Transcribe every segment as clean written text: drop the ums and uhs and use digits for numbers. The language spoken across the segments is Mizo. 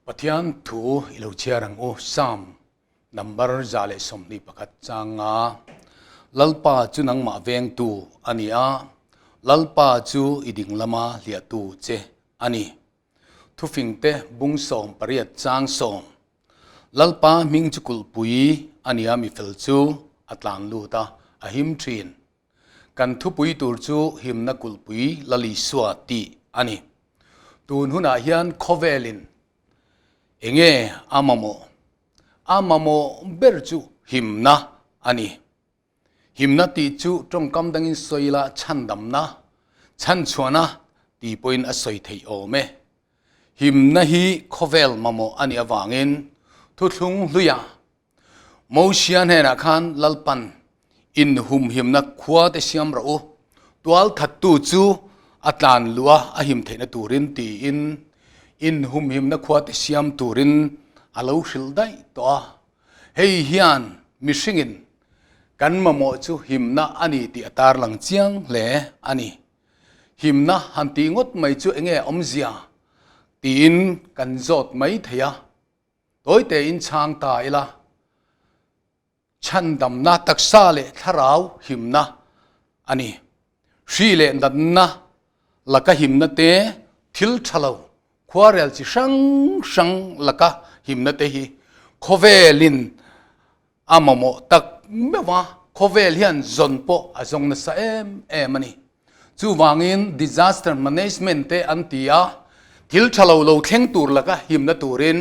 Pathian thu i lo chhiar ang u, Psalm number 121 chang nga. Lalpa chu nangmah vengtu a ni a, Lalpa chu i ding lama hliahtu che a ni. Thufingte bung 18 chang 10. Lalpa hming chu kulhpui a ni a, mifel chu a tlan lut a, a him thin. Kan thupui tur chu himna kulhpui Lal Isua tih a ni. Tun hunah hian khawvelin enge a mamawh? A mamawh ber chu himna a ni. Himna tih chu tawngkam dangin sawi ila chhandamna, chhanchhuahna tih pawhin a sawi theih awm e. Himna hi khawvel mamawh a nih avangin thuthlung hluiah Mosia hnenah khan Lalpan inhumhimna khua te siam rawh u, tual thattu chu a tlan luh a, a him theihna turin tiin inhumhimna khua te siam turin a lo hrilh daih tawh a. Hei hian mihringin kan mamawh chu himna a ni tih a tarlang chiang hle a ni. Himna han tih ngawt mai chu enge awmzia tiin kan zawt mai thei a. Tawi tein chhang ta ila, chhandamna taksa leh thlarau himna a ni. Hri leh natna laka himna te, thil tha lo, khuarel chi hrang hrang laka himna te hi khawvelin a mamawh tak meuh a, khawvel hian zawn pawh a zawng nasa em em a ni. Chuvangin disaster management te an ti a, thil tha lo lo thleng tur laka himna turin,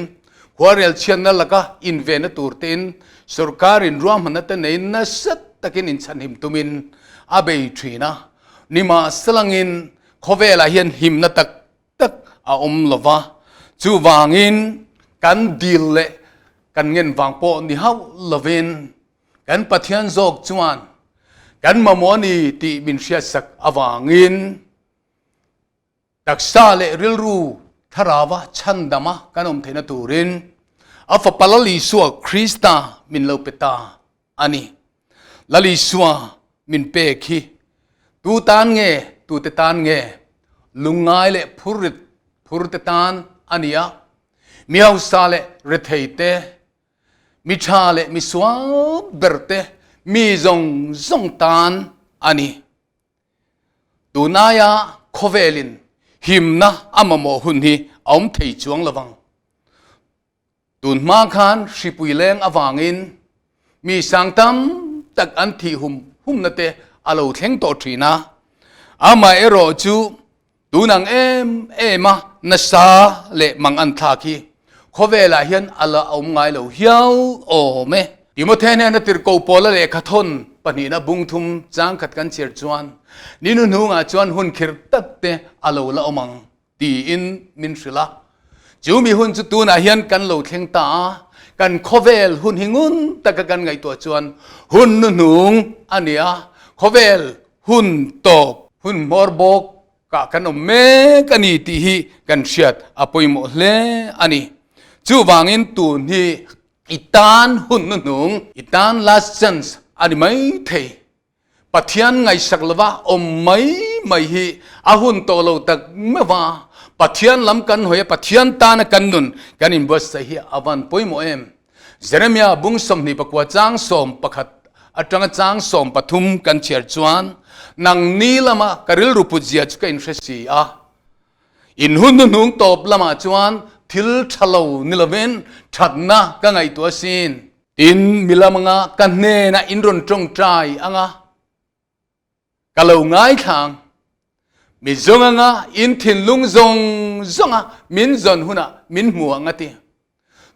khuarel chhiatna laka invenna tur tein sorkarin ruahmanna te nei nasa takin inchhanhim tumin a bei thin a. Nimahselangin khawvelah hian himna tak tak a awm lo va, chuvangin kan dil leh kan ngen vang pawh ni hauh lovin kan Pathian zawk chuan kan mamawh a ni tih min hriatsak avangin taksa leh rilru thlarauva chhandama kan awm theihna turin a Fapa Lal Isua Krista min lo pe ta a ni. Lal Isua min pek hi tu tan nge, tute tan nge? Lungngai leh phurrit phurte tan a ni a, mi hausa leh rethei te, mi tha leh mi sual ber te, mi zawng zawng tan a ni. Tunaia khawvelin himna a mamawh hun hi a awm thei chuang lovang. Tun hma khan hripui leng avangin mi sang tam tak an thih hum humna te a lo thleng tawh thin a. Amaherawh chu tun ang em em a nasa leh mang an thlak hi khawvelah hian a la awm ngai lo hial awm e. Timothy hnena tirhkoh Paula lehkha thawn pahnihna bung thum chang khat kan chhiar chuan ni hnuhnungah chuan hun khirh tak te a lo la awm ang. tiin min hrilh a. Chu mi hun chu tunah hian kan lo thleng ta a, kan khawvel hun hi ngun taka kan ngaihtuah chuan hun nuhnung a ni a, khawvel hun tawp, hun hmawr bawk kah kan awm mek a ni tih hi kan hriat a pawimawh hle a ni. Chuvangin tun hi i tan hun nuhnung, i tan last chance a ni mai thei. Pathian ngaihsak lova awm mai mai hi a hun tawh lo tak meuh a, Pathian lam kan hawi a, Pathian tana kan nun kan inbuatsaih hi a van pawimawh em? Jeremia bung 24 chang 11 atanga chang 13 kan chhiar chuan, Nangni lama ka rilru put zia chu ka inhre si a, in hun hnuhnung tawp lamah chuan thil tha lo ni lovin thatna ka ngaihtuah asin. Tin, milam anga ka hnenah in rawn tawngtai anga ka lo ngaithla ang. Mi zawng anga in thinlung zawng zawnga min zawn hunah min hmu ang a ti.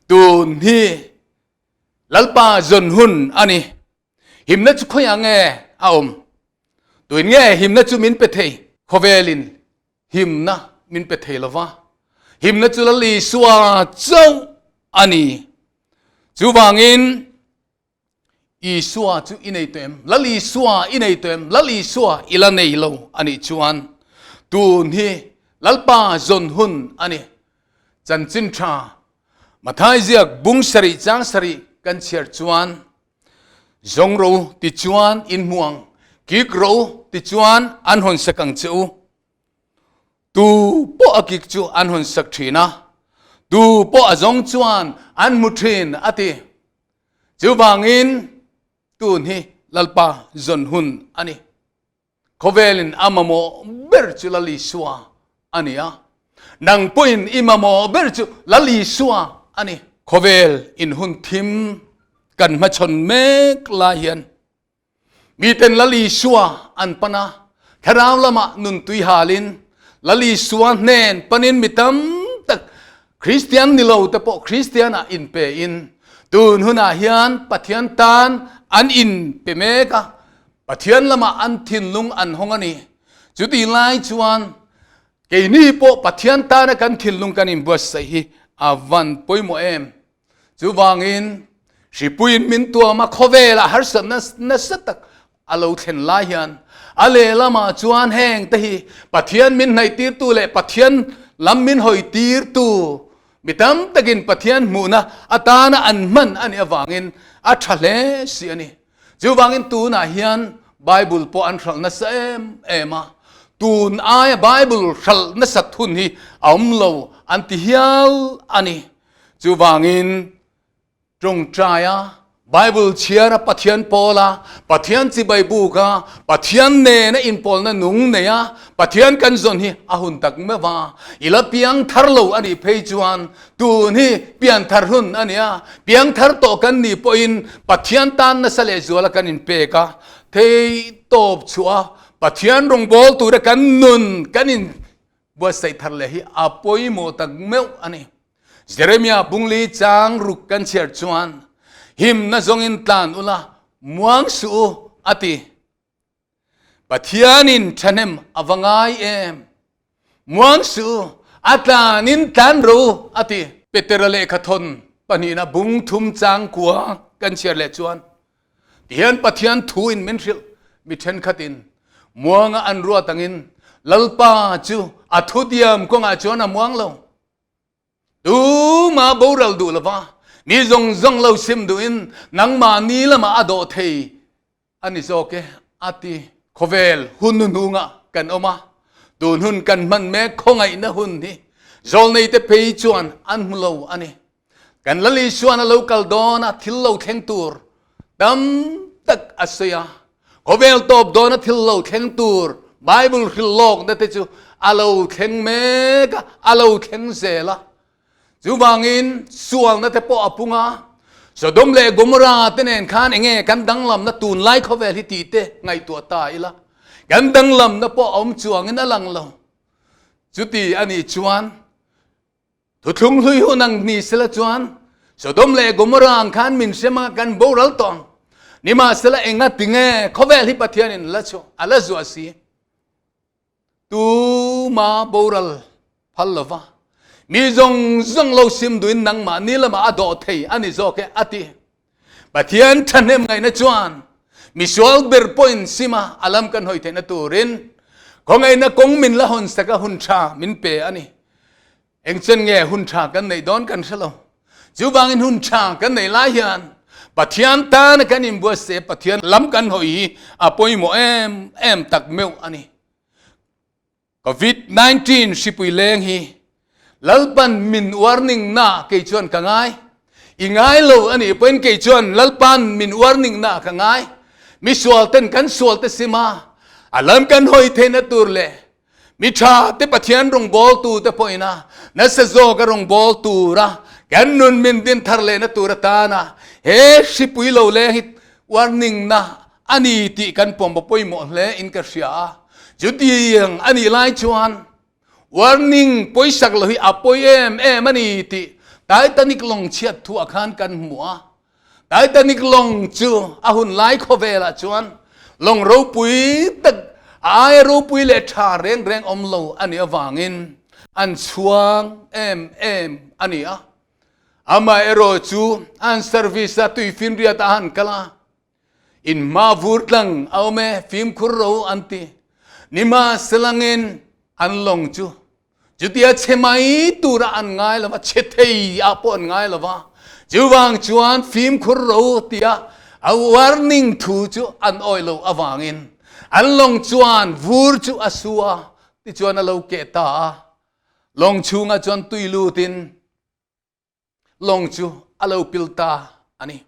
Tun hi Lalpa zawn hun a ni. Himna chu khawiah nge a awm? Tuin nge himna chu min pe thei? Khawvelin himna min pe thei lova, himna chu Lal Isua chauh a ni. Chuvangin Isua chu i nei tawh em? Lal Isua i nei tawh em? Lal Isua i la nei lo a nih chuan tun hi Lalpa zawn hun a ni. Chanchin tha Mathai ziak bung sarih chang sarih kan chhiar chuan Zawng ro ti chuan in hmu ang, kik ro ti chuan an hawn sak ang che u. Tu pawh a kik chu an hawn sak thin a. Tu pawh a zawng chuan an hmu thin a ti. Chuvangin tun hi Lalpa zawn hun a ni. Khawvelin a mamawh ber chu Lal Isua a ni a, nang pawhin i mamawh ber chu Lal Isua a ni. Khawvel in hun thim kan hmachhawn mek lai hian miten Lal Isua an pan a, thlarau lamah nun tui halin Lal Isua hnen panin mi tam tak Kristian ni lo te pawh Kristian ah inpe in tun hunah hian Pathian tan an inpe mek a, Pathian lamah an thinlung an hawng a ni. Chutih lai chuan keini pawh Pathian tana kan thinlung kan inbuatsaih hi a van pawimawh em. Chuvangin hripuiin min tuam a, khawvelah harsatna nasa tak a lo thlen lai hian a lehlamah chuan heng te hi Pathian min hnaihtirtu leh Pathian lam min hawitirtu mi tam takin Pathian hmuhna atana an hman a nih avangin a tha hle si a ni. Chuvangin tunah hian Bible pawh an hralh nasa em em a, tun aia Bible hralh nasat hun hi a awm lo an ti hial a ni. Chuvangin Tawngtaia, Bible chhiara Pathian pawla, Pathian chibai buka, Pathian nena inpawlna nung neia Pathian kan zawn hi a hun tak meuh va. I la piang thar lo a nih phei chuan tun hi pian thar hun a nia. Piang thar tawh kan nih pawhin Pathian tan nasa lehzuala kan inpek a, theihtawp chhuah a, Pathian rawngbâwl tura kan nun kan in buatsaih thar leh hi a pawimawh tak meuh a ni. Jeremia bungli chang ruk kan chhiar chuan himna zawngin tlan ula muang suh u a ti. Pathianin thahnem a va ngai em? Muang suh u, a tlanin tlan ro u a ti. Petera lehkha thawn pahnihna bung thum chang kua kan chhiar leh chuan tihian Pathian thu in min hrilh mi thenkhatin muanga an ruat angin Lalpa chu a thutiam kawngah chuan a muang lo. Tuma boral duh lova mi zawng zawng lo sim duhin nangmahni lamah a dawh thei a ni zawk e a ti. Khawvel hun hnuhnungah kan awm a, tun hun kan hman mek khawngaihna hun hi zawlneite phei chuan an hmu lo a ni. Kan Lal Isuan a lo kal dawn a thil lo thleng tur tam tak a sawi a, Khawvel tawp dawna thil lo thleng tur Bible hrilh lawkna te chu a lo thleng mek a, a lo thleng zel a. Chuvangin sualna te pawh a pung a, Sodom leh Gomorrah te nen khan enge kan danglamna tunlai khawvel hi tih te ngaihtuah ta ila, kan danglamna pawh a awm chuangin a lang lo. Chuti a nih chuan Thuthlung hlui hun ang ni sela chuan Sodom leh Gomorrah ang khan min hrem anga kan boral tawh ang. Nimahsela enga tinge khawvel hi Pathianin la chu a la zuah si. Tuma boral phal lova mi zawng zawng lo sim duhin nangmah ni lamah a dawh thei a ni zawk e a ti. Pathian thahnem ngaihna chuan misual ber pawhin sima a lam kan hawi theihna turin khawngaihna kawng min la hawn sak a hun tha min pe a ni. Engchen nge hun tha kan neih dawn kan hre lo. Chuvangin hun tha kan neih lai hian Pathian tana kan inbuatsaih a Pathian lam kan hawi hi a pawimawh em em tak meuh a ni. Covid 19 hripui leng hi Lalpan min warning na kei chuan ka ngai. I ngai lo a nih pawhin kei chuan Lalpan min warning na ka ngai. Mi sual ten kan sual te sim a, a lam kan hawi theihna tur leh Mi tha te Pathian rawngbâwl tu te pawhin a nasa zawk a rawngbâwl tura kan nun min din thar lehna tur atana he hripui lo leng hi warning-na a ni tih kan pawm a pawimawh hle in ka hria a. Chutiang a nih lai chuan warning pawisak lo hi a pawi em em a ni tih Titanic lawng chhiat thuah khan kan hmu a. Titanic lawng chu a hun lai khawvelah chuan lawng ropui tak a aia ropui leh tha reng reng awm lo a nih avangin an chhuang em em a ni a. Amaherawh chu an service a tuifinriat a han kal a, in hma vur tlang a awm e, fimkhur ro an ti. Nimahselangin an lawng chu Chutia chhe mai tura an ngai lova, chhe thei ah pawh an ngai lova, chuvang chuan fimkhur ro tia a warning thu chu an awih loh avangin an lawng chuan vur chu a su a, tichuan a lo keh ta a, lawng chhungah chuan tui lutin. Lawng chu a lo pil ta a ni.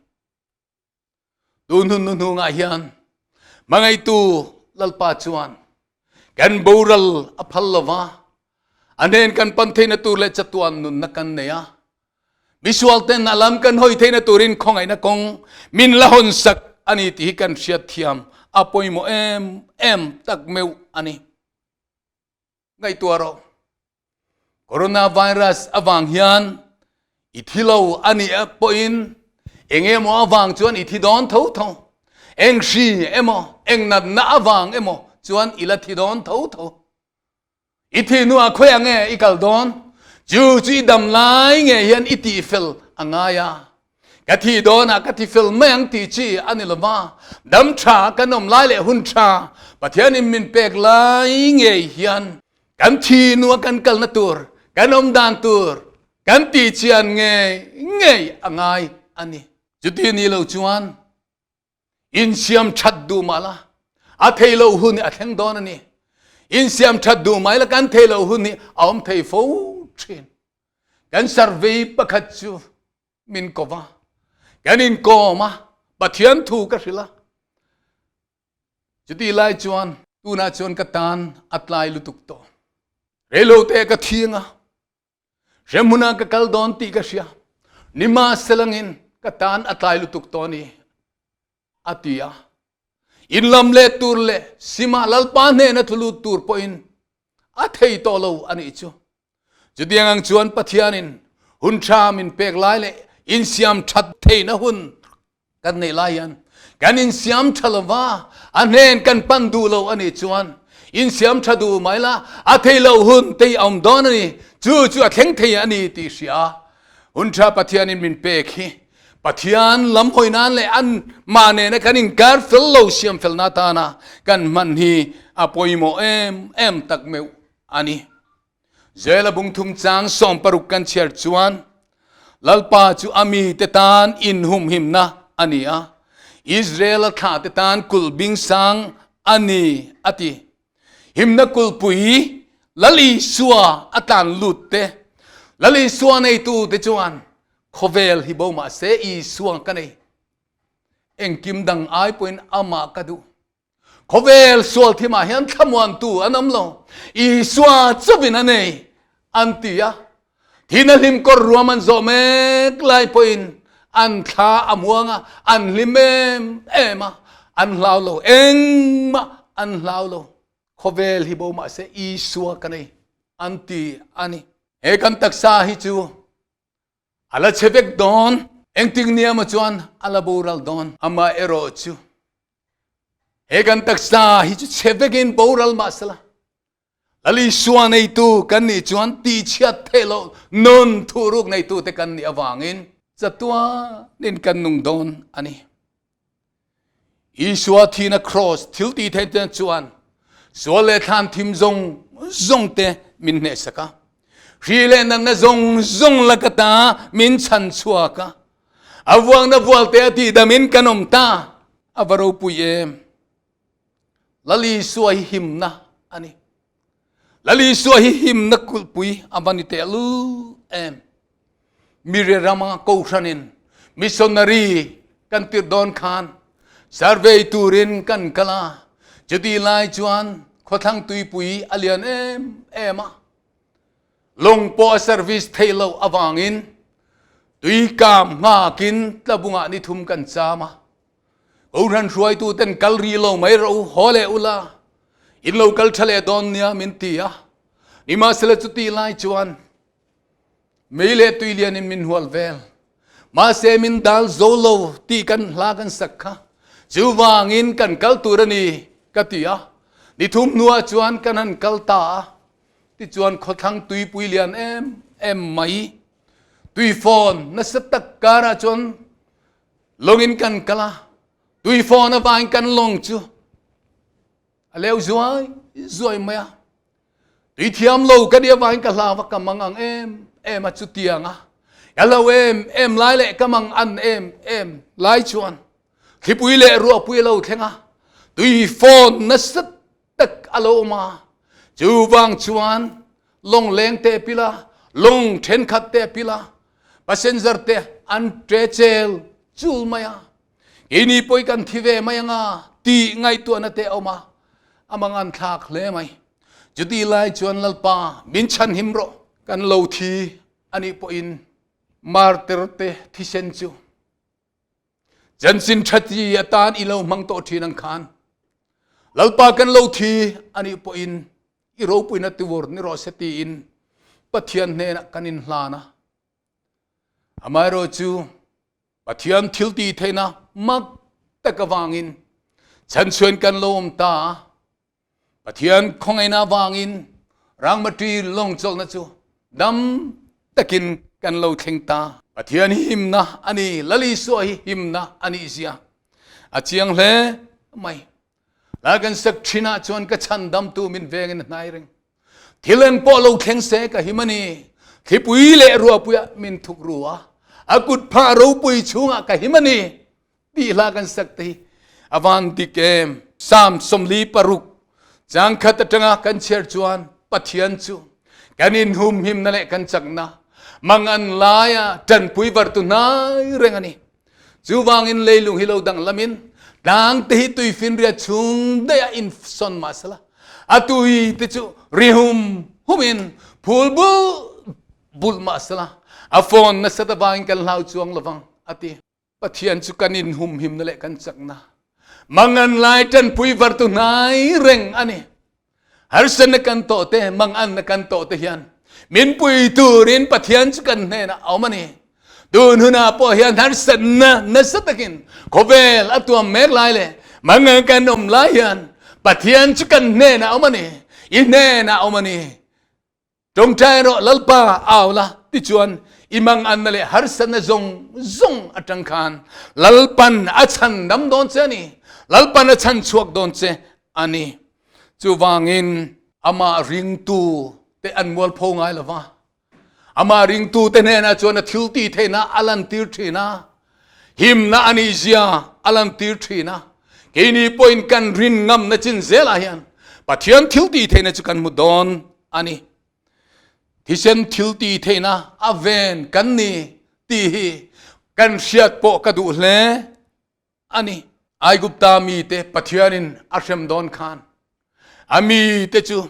Tun hun hnuhnungah hian hmangaihtu Lalpa chuan kan boral a phal lova, a hnen kan pan theihna tur leh chatuan nunna kan nei a. Misual ten a lam kan hawi theihna turin khawngaihna kawng min la hawn sak a ni tih hi kan hriat thiam a pawimawh em em tak meuh a ni. Ngaihtuah rawh. Coronavirus avang hian i thi lo a nih pawhin eng emaw avang chuan i thi dawn tho tho. Eng hri emaw, eng natna avang emaw chuan i la thi dawn tho tho. I thi hnuah khawiah nge i kal dawn? Chu chu i dam lai nge hian i tihfel a ngai a. Ka thi dawnah ka thi fel mai ang tih chi a ni lova, dam tha kan awm lai leh hun tha Pathianin min pek lai ngei hian kan thi hnua kan kalna tur, kan awm dan tur kan tih chian ngei ngei a ngai a ni. Chuti ni lo chuan insiam that duh mah la a thei lo hun hi a thleng dawn a ni. Insiam that duh mai la kan thei lo hun hi a awm thei fo thin. Kan survey pakhat chu min ko va, kan inkawm a, Pathian thu ka hrilh a. Chuti lai chuan tunah chuan ka tan a tlai lutuk tawh. Reilote ka thiang a, hremhmunah ka kal dawn tih ka hria. Nimahselangin ka tan a tlai lutuk tawh a ni, a ti a. In lam leh tur leh sima Lalpa hnena thu lut tur pawhin a thei tawh lo a nih chu. Chutiang ang chuan Pathianin hun tha min pek lai leh insiam that theihna hun kan neih lai hian kan insiam tha lova, a hnen kan pan duh lo a nih chuan insiam tha duh mai la, a thei lo hun te hi a awm dawn a ni. Chu chu a thleng thei a ni tih hria hun tha Pathianin min pek hi Pathian lam hawi nan leh an mah nena kan inkar fel lo siam felna atana kan hman hi a pawimawh em em tak meuh a ni. Joela bungthum chang 16 kan chhiar chuan Lalpa chu a mite tan inhumhimna a ni a, Israel-a thlahte tan kulh bing sang a ni a ti. Himna kulhpui Lal Isua a tlan lut te, Lal Isua neitu te chuan khawvel hi bo mah se Isua ka nei. Engkim dang ai pawhin amah ka duh. Khawvel sual thimah hian thlamuantu an awm lo. Isua chauhin a nei an ti a. Thina hlim kawr ruam an zawh mek lai pawhin an thla a muang a, an hlim em em a, an hlau lo, engmah an hlau lo. Khawvel hi bo mah se Isua ka nei an ti a ni. He kan taksa hi chu a la chhe vek dawn, engtik nia maw chuan a la boral dawn. Amaherawh chu he kan taksa hi chu chhe vekin boral mah sela, Lal Isua neitu kan nih chuan tihchhiat theih loh nun thuhruk neitute kan nih avangin chatuanin kan nung dawn a ni. Isua thihna kraws thil tih theih te chuan sual leh thlan thim zawng zawng te min hnehsak a, hri leh natna zawng zawng laka ta min chhan chhuak a, a vuakna vualte a tihdamin kan awm ta, a va ropui em! Lal Isua hi himna a ni. Lal Isua hi himna kulhpui a va ni teh lul em. Mire rama kohhranin missionary kan tirh dawn khan survey turin kan kal a, chutih lai chuan khawthlang tuipui a lian em em a, lawng pawh a service theih loh avangin tuikam nghakin tlabungah ni thum kan cham a. Kohhran hruaitu ten kal rih lo mai rawh u, haw leh ula, in lo kal tha leh dawn nia min ti a. Nimahsela chutih lai chuan mei leh tui lianin min hual vel. Mahse min dal zo lo tih kan hla kan sak kha. Chuvangin kan kal tur a ni ka ti a. Ni thum hnuah chuan kan han kal ta a. Tichuan khawthlang tuipui lian em em mai tuifawn nasa tak karah chuan Lawngin kan kal a, tuifawn avangin kan lawng chu a leu zuai zuai mai a. Tui thiam lo ka nih avangin ka hlau a, ka mang ang em em a chutiang a. Ka hlau em em lai leh ka mang an em em lai chuan thlipui leh ruahpui a lo thleng a, tuifawn nasa tak a lo awm a. Chuvang chuan lawng leng te pil a, lawng thenkhat te pil a. Passenger te an ṭe chel chul mai a. Keini pawh i kan thi ve mai anga tih ngaihtuahna te a awm a, a mangan thlak hle mai. Chuti lai chuan Lalpa min chhanhim rawh, kan lo thi anih pawhin martyr te thisen chu Chanchin ṭhati atan i lo hmang tawh ṭhin ang khan Lalpa kan lo thi anih pawhin i ropuina tur ni rawh se tiin Pathian hnenah kan inhlan a. Amaherawhchu Pathian thilti theihna mak tak avangin chhanchhuan kan lo awm ta a. Pathian khawngaihna avangin rangmatri lawng chawlhna chu dam takin kan lo thleng ta. Pathian hi himna a ni, Lal Isua hi himna a nih zia a chiang hle mai. La kan sak thin ah chuan ka chhandamtu min vengin a hnai reng. Thil eng pawh lo thleng se ka him a ni. Thlipui leh ruahpuiah min thuk ru a, a kut phah ropui chhungah ka him a ni. Tih hla kan sak te hi a van dik em. Psalm 46 chang khat atanga kan chhiar chuan Pathian chu kan inhumhimna leh kan chakna mangan laia tanpui vartu hnai reng a ni. Chuvangin leilung hi lo danglamin tlang te hi tuifinriat chung daih ah in sawn mah sela a tui te chu ri hum humin phul bulh bulh mah sela a fawn nasat avangin kan hlau chuang lovang a ti. Pathian cu kan in humhimna le kan chakna mangan lai ṭanpui vartu hnai reng ani. Harsan na kan to te mangan na kan to te hian min pui turin Pathian cu kan hnenah a um ani. Tun huna pawh hian harsan na nasa takin khawvel a tuam mek lai le mangan kan um lai hian Pathian cu kan hnenah a um ani. I hnenah a um ani. Ṭawngṭai rawh Lalpa au la tichuan i manganna le harsatna zawng zawng aṭang khan Lalpan a chhandam dawn che a ni. Lalpan a chhan chhuak dawn che a ni. Chuvangin amah ringtu te an mualpho ngai lo va. Amah ringtu te hnenah chuan a thilti theihna a lantir ṭhin a. Himna a nih zia a lantir ṭhin a. Keini pawhin kan rin ngamna chin zelah hian Pathian thilti theihna chu kan hmu dawn a ni. Thisen thilti theihna a ven kan ni tih hi kan hriat pawh ka duh hle a ni. Aigupta mite Pathianin a hrem dawn khan a mite chu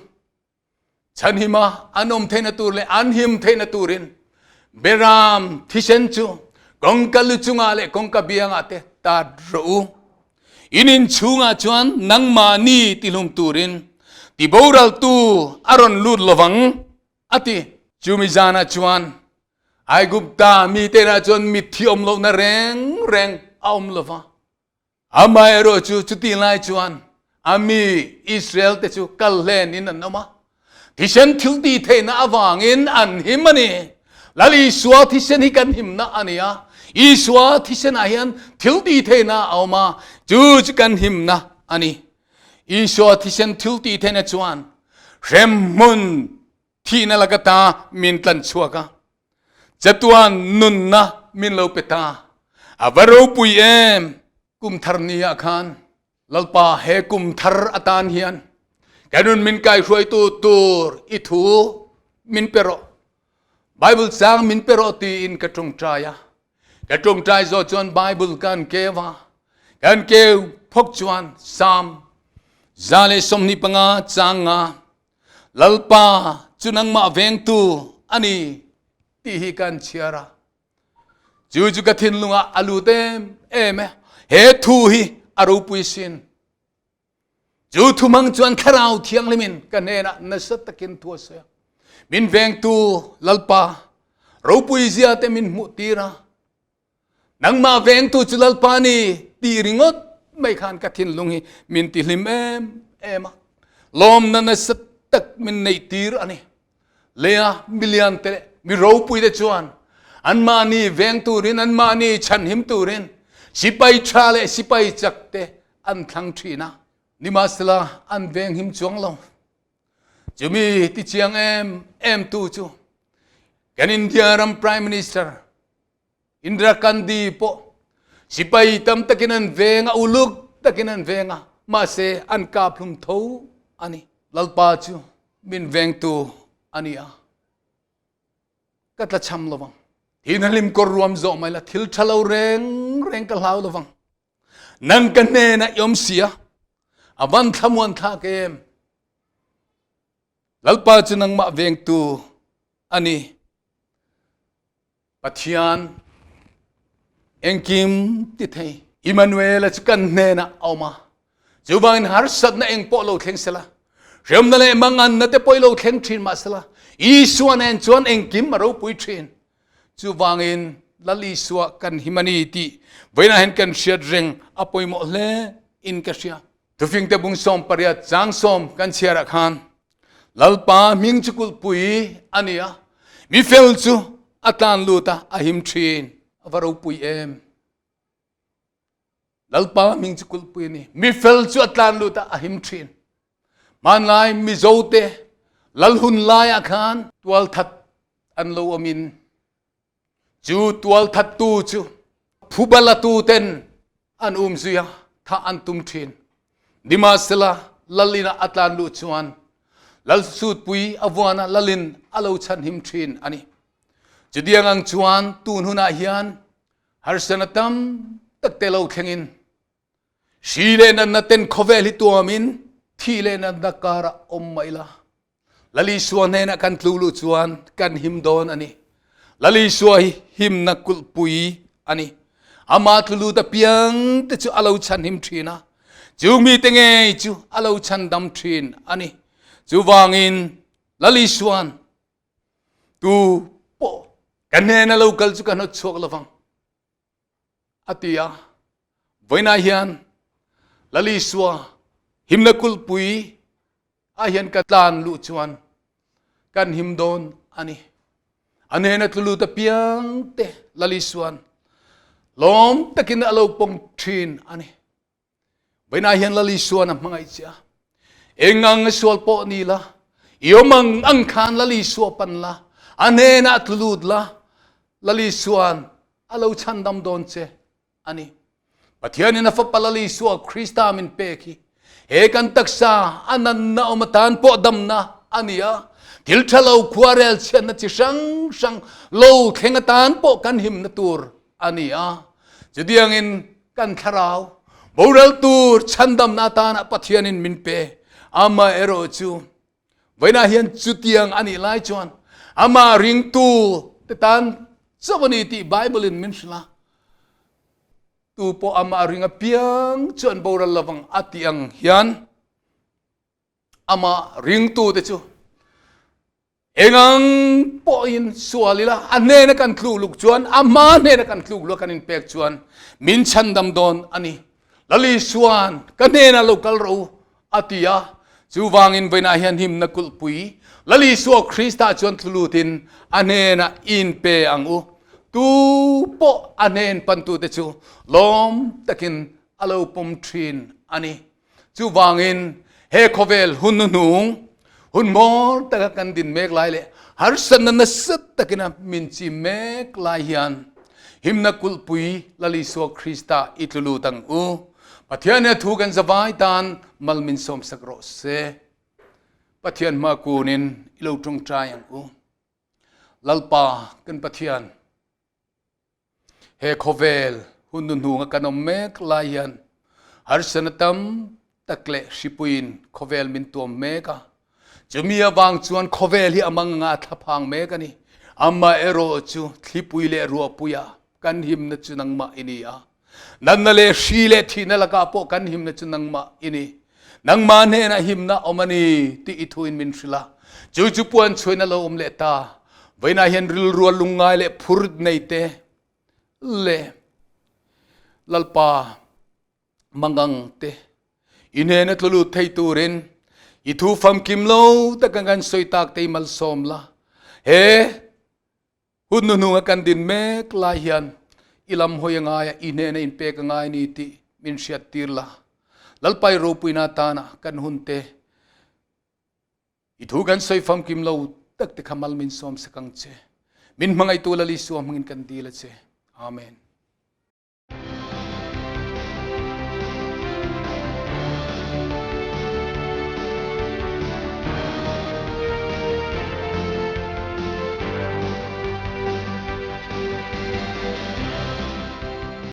chhanhima an awm theihna tur leh an him theihna turin beram thisen chu kawngka lu chungah leh kawngka biangah te tat rawh u. In in chhungah chuan nangmahni tihlum turin tiboraltu a rawn lut lovang, a ti. Chumi zanah chuan Aigupta mite inah chuan mitthi awm lohna reng reng a awm lova. Amaherawh chu chutih lai chuan a mi Israel te chu kal hlen in an awm a, thisen thil tih theihna avangin an him a ni. Lal Isua thisen hi kan himna a ni a, Isua thisen ah hian thil tih theihna a awm a, chu chu kan himna a ni. Isua thisen thil tih theihna chuan hremhmun thihna laka ta min tlan chhuak a, chatuan nunna min lo pe ta. A va ropui em! Kum thar ni ah khan Lalpa he kum thar atan hian ka nun min kaihruaitu tur i thu min pe rawh. Bible chang min pe rawh tiin ka tawngtai a. Ka tawngtai zawh chuan Bible kan keu a. Kan keu phawk chuan Psalm 125 chang nga Lalpa chu nangmah vengtu a ni tih hi kan chhiar a. Chu chu ka thinlung ah a lut em em e. He thu hi a ropui sin. Chu thu hmang chuan Thlarau Thianghlim in ka hnenah nasa takin thu a sawi a. Min vengtu Lalpa ropui zia te min hmuh tir a. Nangmah vengtu chu Lalpa ni ti ringawt mai khan ka thinlung hi min ti hlim em em a. Lawmna nasa tak min neih tir a ni. Lea milian te leh mi ropui te chuan anmahni veng turin anmahni chhanhim turin sipai tha leh sipai chak te an thlang thin a. Nimahsela an venghim chuang lo. Chumi tichiang em em tu chu kan India ram Prime Minister Indira Gandhi pawh sipai tam takin an veng a, uluk takin an veng a, mahse an kap hlum tho a ni. Lalpa chu min vengtu a ni a, ka tlachham lovang. Thihna hlim kawr ruam zawh mai la, thil ṭha lo reng reng ka hlau lovang. Nang ka hnenah i awm si a, a van thlamuan thlak em. Lalpa chu nangmah vengtu a ni. Pathian engkim ti thei Immanuel chu kan hnenah a awm a. Chuvangin harsatna eng pawh lo thleng sela, hremna leh manganna te pawh lo thleng thin mah sela, Isua nen chuan engkim a ropui thin. Chuvangin Lal Isua kan him a ni tih vawiinah hian kan hriat reng a pawimawh hle in ka hria. Thufingte bung 18 chang 10 kan chhiarah khan Lalpa hming chu kulhpui a ni a, mi fel chu a tlan lut a, a him thin. A va ropui em! Lalpa hming chu kulhpui a ni. Mi fel chu a tlan lut a, a him thin. Hmanlai Mizote lal hun laiah khan tualthat an lo awmin chu tualthattu chu phubalatu ten an umzui a, thah an tum thin. Nimahsela lal inah a tlan luh chuan lal sutpui a vuan a, lalin a lo chhanhim thin a ni. Chutiang ang chuan tun hunah hian Harsana tam tak te lo thlengin hri leh natna ten khawvel hi tuamin thi leh natna karah awm mah ila Lal Isua hnenah kan tlu luh chuan kan him dawn a ni. Lal Isua hi himna kulhpui a ni. Amah tlu lut apiang te chu a lo chhanhim thin a, chu mite ngei chu a lo chhandam thin a ni. Chuvangin Lal Isuan Tu pawh ka hnena lo kal chu ka hnawt chhuak lovang a ti a. Vawiinah hian Lal Isua himna kulhpui ah hian ka tlan luh chuan kan him dawn a ni. A hnena tlu lut apiang te Lal Isuan lawm takin a lo pawng thin a ni. Vawiinah hian Lal Isuan a hmangaih che a. Eng ang a sual pawh ni la, i awm ang ang khan Lal Isua pan la, a hnenah tlu lut la, Lal Isuan a lo chhandam dawn che a ni. Pathianin a Fapa Lal Isua Krista min pek hi he kan taksa a nanna awm atan pawh damna a ni a, thil tha lo khuarel chhiatna chi hrang hrang lo thleng atan pawh kan himna tur a ni a. Chutiangin kan thlarau boral tur chhandamna atana Pathianin min pe. Amaherawhchu vawiinah hian chutiang a nih lai chuan amah ringtu te tan chauh a ni tih Bible-in min hrilh a. Tu pawh amah ring apiang chu an boral lovang a tih ang hian amah ringtute chu Engang pawhin sual ila, a hnena kan tluk luk chuan, a hma hnena kan tluk luk kan inpek chuan min chhandam dawn a ni. Lal Isuan ka hnena lo kal rawh u a ti a, chuvangin vawiinah hian himna kulhpui Lal Isua Krista chuan thulutin a hnena inpe ang u. Tu pawh a hnen pantute chu lawm takin a lo pawm thin a ni. Chuvangin he khawvel hun hnuhnung, hun hmawr taka kan din mek lai leh harsatna nasa takin a min chim mek lai hian himna kulhpui Lal Isua Krista i tlu lut ang u. Pathian he thu kan zavai tan mal min sawmsak rawh se. Pathian hma kunin i lo tawngtai ang u. Lalpa kan Pathian, He khawvel hun hnuhnunga kan awm mek lai hian harsatna tam tak leh hripuiin khawvel min tuam mek a. Chumi avang chuan khawvel hi a mang anga a thlaphang mek a ni. Amaherawhchu thlipui leh ruahpuia kan himna chu nangmah i ni a. Natna leh hri leh thihna lakah pawh kan himna chu nangmah i ni. Nangmah hnenah himna awm a ni tih i thuin min hrilh a. Chu chu puan chhuin a lo awm leh ta. Vawiinah hian rilrua lungngai leh phur nei te leh Lalpa mangang te i hnena tlu lut thei turin i thu famkim lo taka kan sawi tak te i malsawm la. He Hun hnuhnunga kan din mek lai hian i lam hawi a ngai a, i hnena inpek a ngai ni tih min hriattir la. Lalpai ropuina atana kan hunte i thu kan sawi famkim lo tak te kha mal min sawm sak ang che. Min hmangaihtu Lal Isua hmangin kan dil a che. Amen.